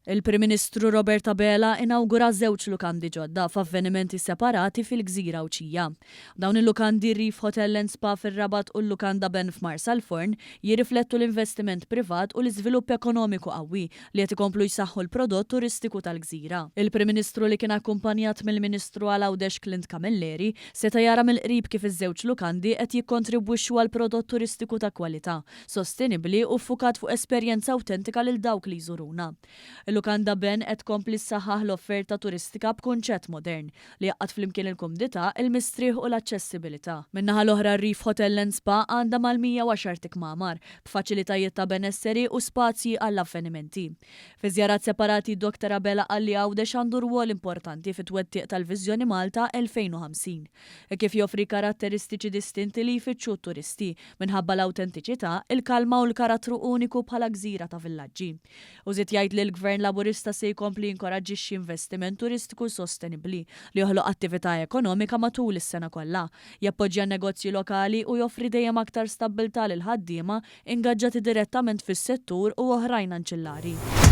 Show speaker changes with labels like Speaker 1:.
Speaker 1: Il-Prim Ministru Robert Abela inawgura żewġ lukandi ġodda f'avvenimenti separati fil-gżira Għawdxija. Dawn il-lukandi Reef Hotel and Spa fir-Rabat u l-Lukanda Ben f'Marsalforn jirriflettu l-investiment privat u l-iżvilupp ekonomiku qawwi li qed ikomplu jsaħħu l-prodott turistiku tal-gżira. Il-Prim Ministru li kien akkumpanjat mill-Ministru għal Għawdex Clint Camilleri seta' jara mill-qrib kif iż-żewġ lukandi qed jikkontribwixxu għal prodott turistiku ta' kwalità, sostenibbli u ffukat fuq esperjenza awtentika lil dawk li jżuruna. Il-Lukanda Ben qed tkompli ssaħħaħ l-offerta turistika b'kunċett modern, li jgħaqqad flimkien il-kumdità, il-mistrieħ u l-aċċessibilità. Min-naħa l-oħra r-Reef Hotel and Spa għandha mal-110 ikmamar, b'faċilitajiet ta' benesseri u spazji għall-avvenimenti. Fi żjarat separati Dr Abela qal li Għawdex għandu rwol importanti fit-twettiq tal-Viżjoni Malta 2050. Hekk kif joffri karatteristiċi distinti li jfittxu t-turisti, minħabba l-awtentiċità, il-kalma u l-karattru uniku bħala gżira ta' villaġġi. Hu żied jgħid li l-Gvern Laburista se jkompli jinkoraġġixxi investiment turistiku sostenibbli li joħloq attività ekonomika matul is-sena kollha, jappoġġja n-negozji lokali u joffri dejjem aktar stabbiltà lill-ħaddiema ingaġġati direttament fis-settur u oħrajn anċillari.